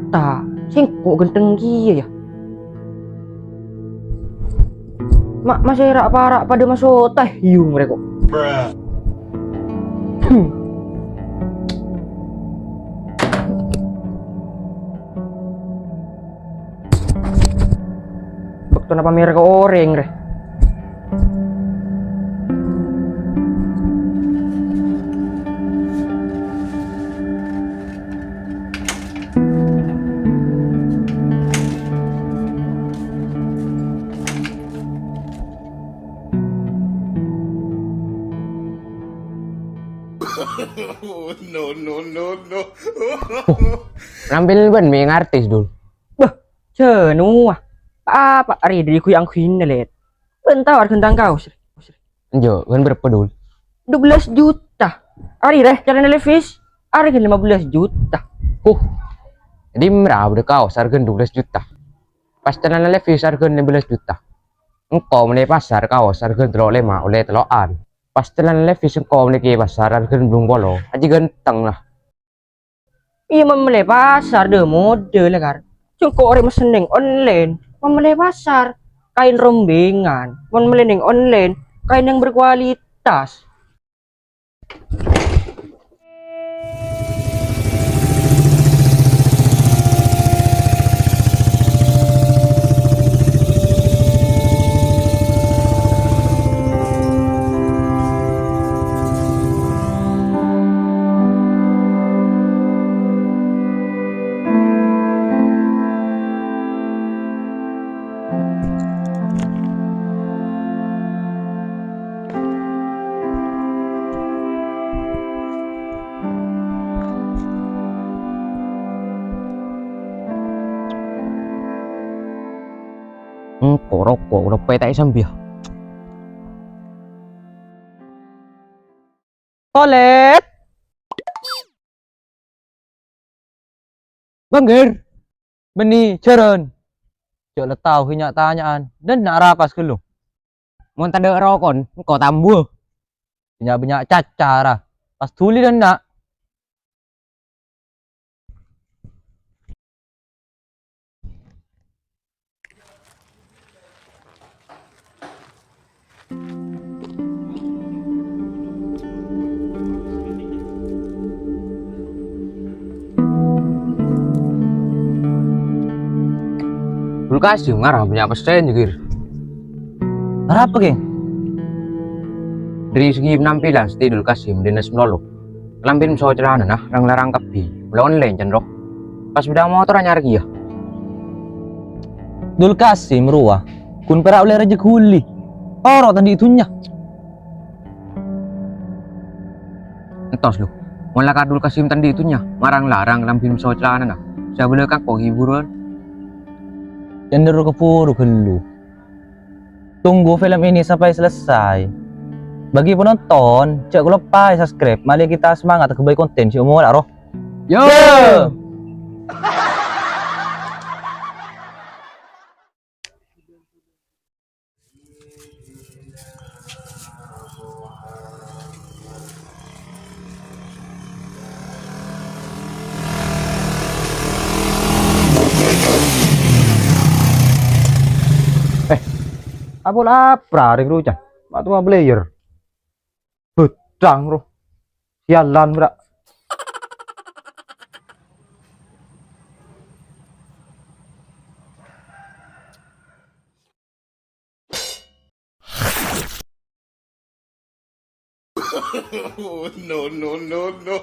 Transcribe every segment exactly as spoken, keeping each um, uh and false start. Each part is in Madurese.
Ta, sèngko' ghântheng kèya, yâ. Ma', masè ra'-para' padâ masotèyung rè, ko'. Hmm. Bâktona pamèr ka orèng, rè. No, no, no, no. Oh, nampèl bân mè' ngartis, Dul. Bâh, jhâ' nowa. Apa arè dâri ghu-angghuwina, Lèt? Bân tao arghâna tang kaos, rè? Enjâ', bân bârâmpa, Dul? Dua belas juta. Arè, rè, calana Levi's arghâna lima belas juta. Huh. Dhimma bâdâ kaos arghâna dua belas juta? Pas calana Levi's arghâna lima belas juta. Engko' mellè pasar kaos arghâna tello' lèma' ollè tello'an. Pas calana Levi's engko' mellè kèya pasar arghâna bâllung polo. Ajiyâ ghântheng, la. Iyâ, mon mellè pasar, dâ-modâ la, Kar. Sèngko' orèng mesen neng online, mon mellè pasar, kaèn rombèngan. Mon mellè neng online, kaèn yang berkualitas. Engko' roko' loppa èta'è sambiyâ. Tolet. Bânggher. Bânnè jhârân. Jhâ' la tao ghi' nya'-tanya'an. Dânna' rapas ghâllu. Mon tadâ' rokon, engko' tambuwâ. Bânnya'-bânnya' cacara. Pas dhuli dânna'. Dul Kasim ngarang bânnya' pèssèna, Gir. Arapa, Gir? Dâri segi penampilan, sè Dul Kasim dhinna' malolo. Kalambhi so calanana rang-larang kabbhi, la online, can, ro. Pas bâdâ motor anyar kèya. Dul Kasim rowa, ghun pèra' ollè rajâ ghuli. Toro' ta' andi' dhunnya. Entos, Lu. Mon la ka Dul Kasim ta' andi' dhunnya, marang-larang kalambhi so calanana. Sabellâ ka engko' hiburan. Can dâ' ro kabhuru ghâllu. Tunggu film ini sampai selesai. Bagi penonton, jhâ' kaloppaè subscribe, malè kita semangat aghâbây konten sè omowa, ro. Yo! Yo! Eh, apa lapra rèng rowa, Can? Ma' towa player. Bhâthang, ro. Sialan, bra. No, no, no, no.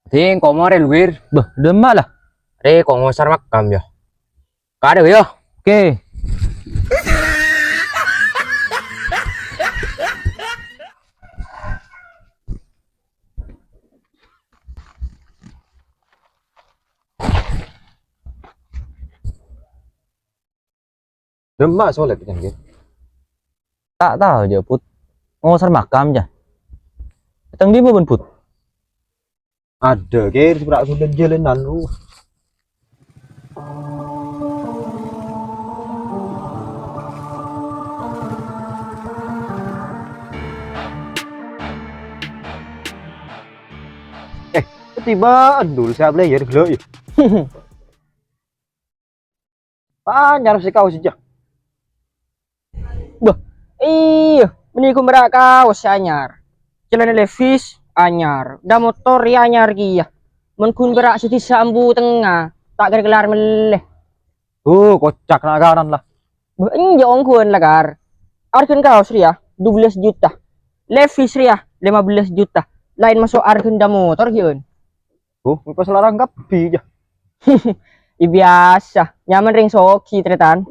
Ding, ko' morè, Lu, Wir. Bâh, dâ' emma la. Rè, ko' ngosar makam, yâ. Kadâ, yâ. Oke. Dâ' emma Soleh, Can, ghi? Ta' tao, jâ, Put. Ngosar makam, jâ. Teng dimma bân, Put? Adâ, Gir, sè pèra' sulèn jhâlânan, ro. Tiba endul siap lè ya gelo ya. Anyar sè kaos jâ. Bâh, iyâ, mènè ghun berrâ' kaos sè anyar. Celana Levi's anyar, dâ' motor ya anyar kèya. Mon ghun berrâ' sè dhisa ambu tengnga, ta' kèra kellar mellè. Oh, kocak na' kanan la. Bâh, enjâ' ongghuwân la, Kar. Arghâna kaos rèya dua belas juta. Levi's rèya lima belas juta. Laèn maso' arghâna dâ' motor ghi'ân. Oh, pas larang kabbhi jâ. Iyâ biyasa, nyamana rèng soghi, tarètan.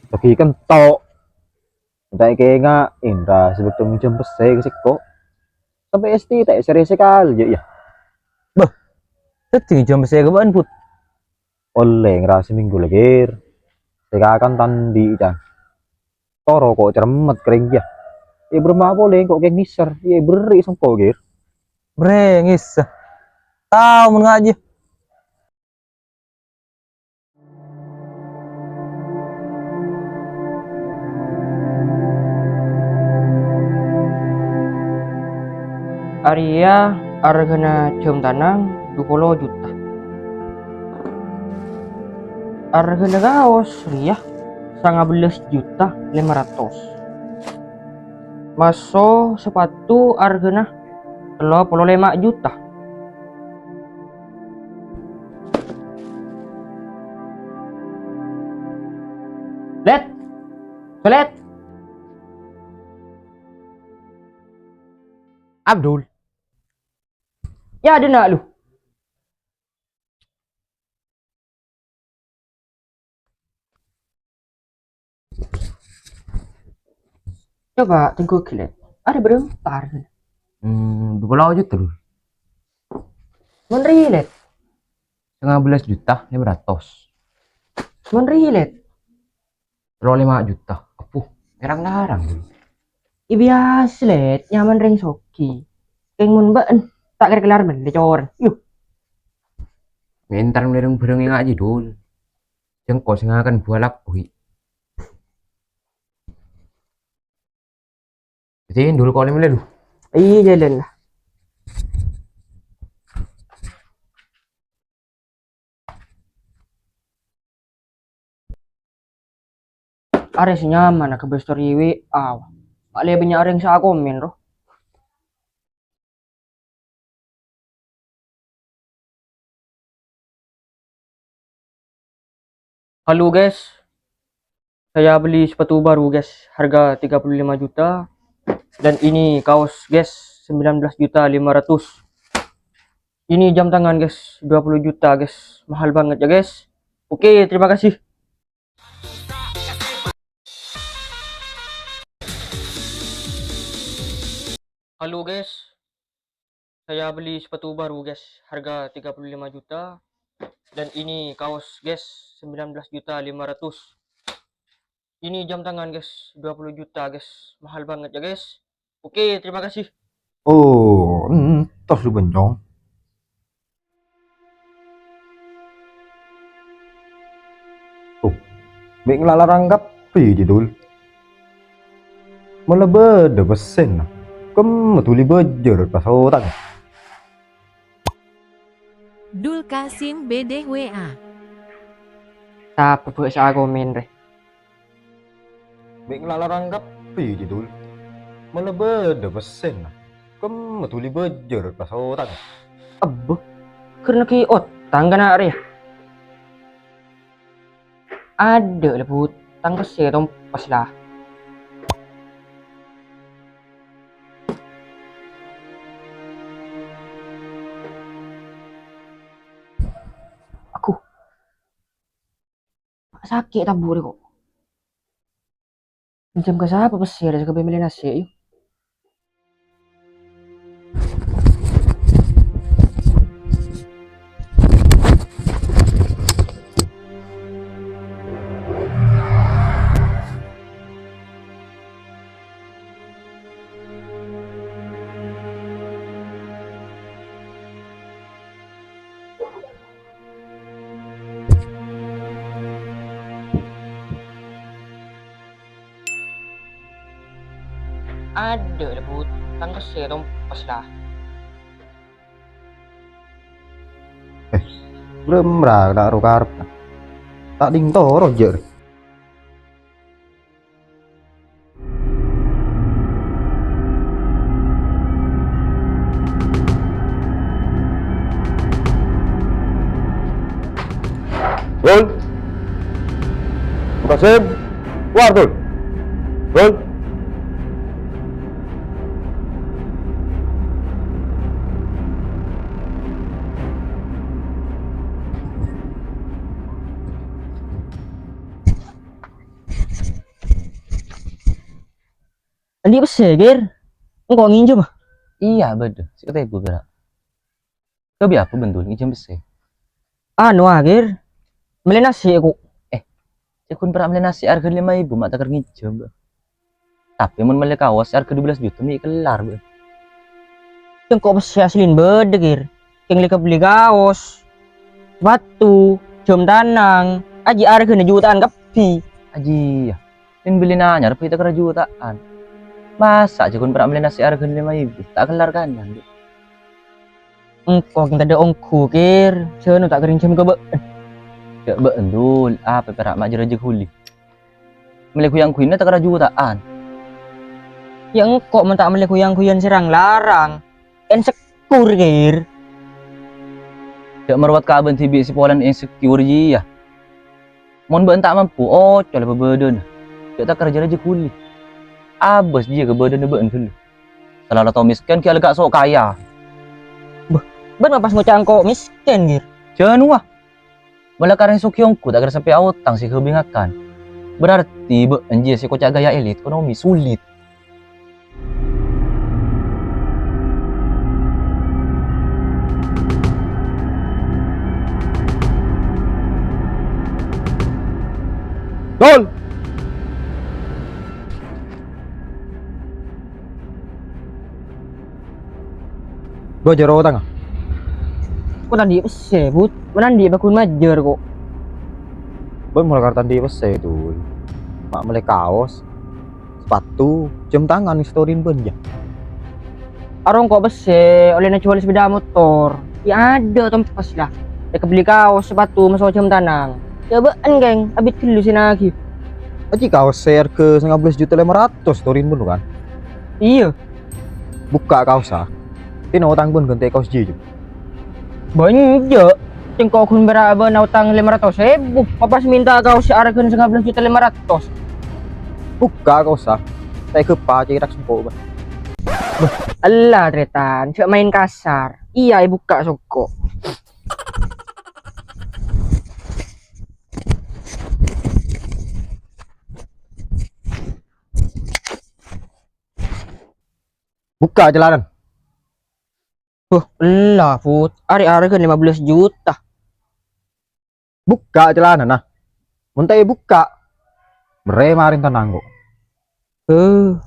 Soghi kento'. Ta' èkènga', ènra sè bâkto ngènjhâm pèssè ka sèngko'. Sampè' S T ta' èsèrè sakalè, yâ, yâ. Bâh, dhâddhi ngènjhâm pèssè ka bâ'na, Bud? Ollè ngra samènggu la, Gir. Sè kakan ta' andi', Can. Toro' ko' cermet ka rèng kèya. Èbârâmma polè ko' kèng mèsèr, èbherri' sèngko', Gir. Brèngèssa. Tao mon ngajhi. Arèya arghâna jhâm tanang dua polo juta. Arghâna kaos rèya sanga bellâs juta lèma ratos. Maso sapatu arghâna tello polo lèma juta. Lèt! Solèt! Abdul. Yâ, dâ' enna' lu. Coba tèngghu ghâllu. Arèya bârâmpa arghâna? Hmm, dua polo juta, Dul. Mon rèya, Lèt? Sanga bellâs juta lèma ratos. Mon rèya, Lèt? Tello lèma juta. Abbhu, larang-larang, Dul. Iyâ biyasa, Lèt, nyamana rèng soghi. Kèng mon bâ'na ta' kèra kellar mellè corèng. Yuh. Mèntar mellè rèng-bhârâng ngajhi, Dul. Sèngko' sè ngakan buwâ lagghu. Dhâddhi, Dul, ko' lè-mellè, Dul. Iyâ, jhâlân la. Arèya sè nyamana ka story W A. Malè bânnya' orèng sè akomèn, ro. Halo, guys. Saya beli sepatu baru, guys, harga tiga puluh lima juta. Dan ini kaos, guys, sembilan belas juta lima ratus. Ini jam tangan, guys, dua puluh juta, guys. Mahal banget ya, guys. Oke, terima kasih. Halo, guys. Saya beli sepatu baru, guys, harga tiga puluh lima juta. Dan ini kaos, guys, sembilan belas juta lima ratus. Ini jam tangan, guys, dua puluh juta, guys. Mahal banget ya, guys. Oke, terima kasih. Oh, entos lu bencong. Oh, mè' ngala' larang kabbhi jâ, Dul. Mon la bâdâ pèssèna, kemma dhuli bâjâr pas otang. Dul Kasim B D W A. Sapa bâ' sè akomèn, rè? Mè' ngala' larang kabbhi jâ, Dul. Mon la bâdâ pèssèna, kemma dhuli bâjâr pas otang. Ebbhu, ghâr naghi otang ka na' rèya? Adâ' la, Bud, tang pèssè tompes la. Aku. Sakè' tabu' rè ko'. Minjhâm ka sapa pèssè rè sè kabbhi mellè nasè', yu? Adâ' la, Bud. Tang pèssè tompes la. Eh, bârâmma ta' ro karep. Ta' ding toro' jâ' rè. Dul. Qasim. Keluar, Dul. Dul. Andi' pèssè, Gir? Engko' ngènjhâm, ah? Iyâ, bâdâ. Sèket èbu pèra'. Kabi apa bân Dul ngènjhâm pèssè? Anu, ah, Gir. Mellè nasè', ko'. Eh, jhâ' ghun pèra' mellè nasè' arghâna lèma èbu, ma' ta' kèra ngènjhâm, Bâ. Tapè mon mellè kaos arghâ dua belas juta, mè' kellar, Bâ. Engko' pèssè aslina bâdâ, Gir. Kèng lè kabellè kaos, sapatu, jhâm tanang, ajiyâ arghâna juta'an kabbhi. Ajiyâ, min bellina anyar bhâi ta' kèra juta'an. Masa' jhâ' ghun pèra' mellè nasè' arghâna lèma èbu, ta' kellar kanyan, Bâ. Engko' kèng tadâ' ongghu, Gir. Jhâ' no ta' kèra ngènjhâm ka bâ'na. Jhâ' bâ'na, Dul, apa pèra' ma' jâ-rajâ ghuli. Mellè ghu-yang-ghuyanna ta' kèra juta'an. Yâ engko' mon ta' mellè ghu-yang-ghuyan sè rang-larang. Insecure, Gir. Jhâ' marowat ka bâ'na dhibi' sè polana insecure jiyâ. Mon bâ'na ta' mampu, ocola bâbâdâna. Jhâ' ta' kèra jâ-rajâ ghuli. Abâs jiyâ ka bâdâna bâ'na ghâllu. Sala la tao mèskèn ghi' alèka so' kaya. Bâh, bâ'na pas ngoca' engko' mèskèn, Gir. Jhâ' nowa. Mala karèng soghi ongghu ta' kèra sampè' aotang sè ghâbây ngakan. Berarti bâ'na jiyâ sè koca' ghâjâ elit ekonomi sulit. Dul! Bâ, jârâ otangnga. Ko' ta' andi' pèssè, Bud. Mon andi' bâ ghun majâr, ko'. Bâ'na mola kar ta' andi' pèssè, Dul. Ma' mellè kaos, sapatu, jhâm tangan sè torè bâ'na, yâ. Arèya engko' pèssè ollèna jhuwâl sepeda motor. Yâ adâ' tompes la. Yâ kabellè kaos, sapatu, maso' jhâm tanang. Yâ bâ'na, kèng, abit ghâllu sè naghi. Ajiyâ kaos sè arghâ sangabelas juta lèma ratos torè bâ'na, kan? Iyâ. Bukka' kaossa. Tèna otang bâ'na ghântè kaos jiyâ. Bânnya'. Sèngko' ghun pèra' bâ'na otang lèma ratos èbu. Pas mènta kaos sè arghâna sangabelas juta lèma ratos. Bukka' kaossa. Ta' èghâpa cèrak sèngko', Bâ. Bâh, ella, Trètan. Jhâ' maèn kasar. Iyâ, èbukka' sèngko'. Bukka' calanana. Huh, ella, Put. Arèya arghâna lèma belas juta. Bukka' calanana. Mon ta' èbukka', marè marèna tanang, ko'. Huh.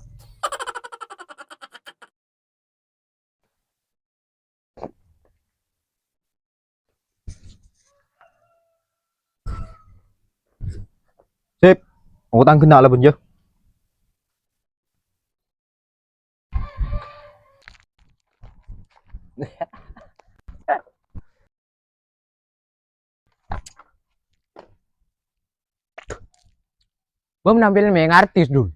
Sip, otang ghenna' la, Bun, yâ. Bâ, nampil mè' ngartis, Dul.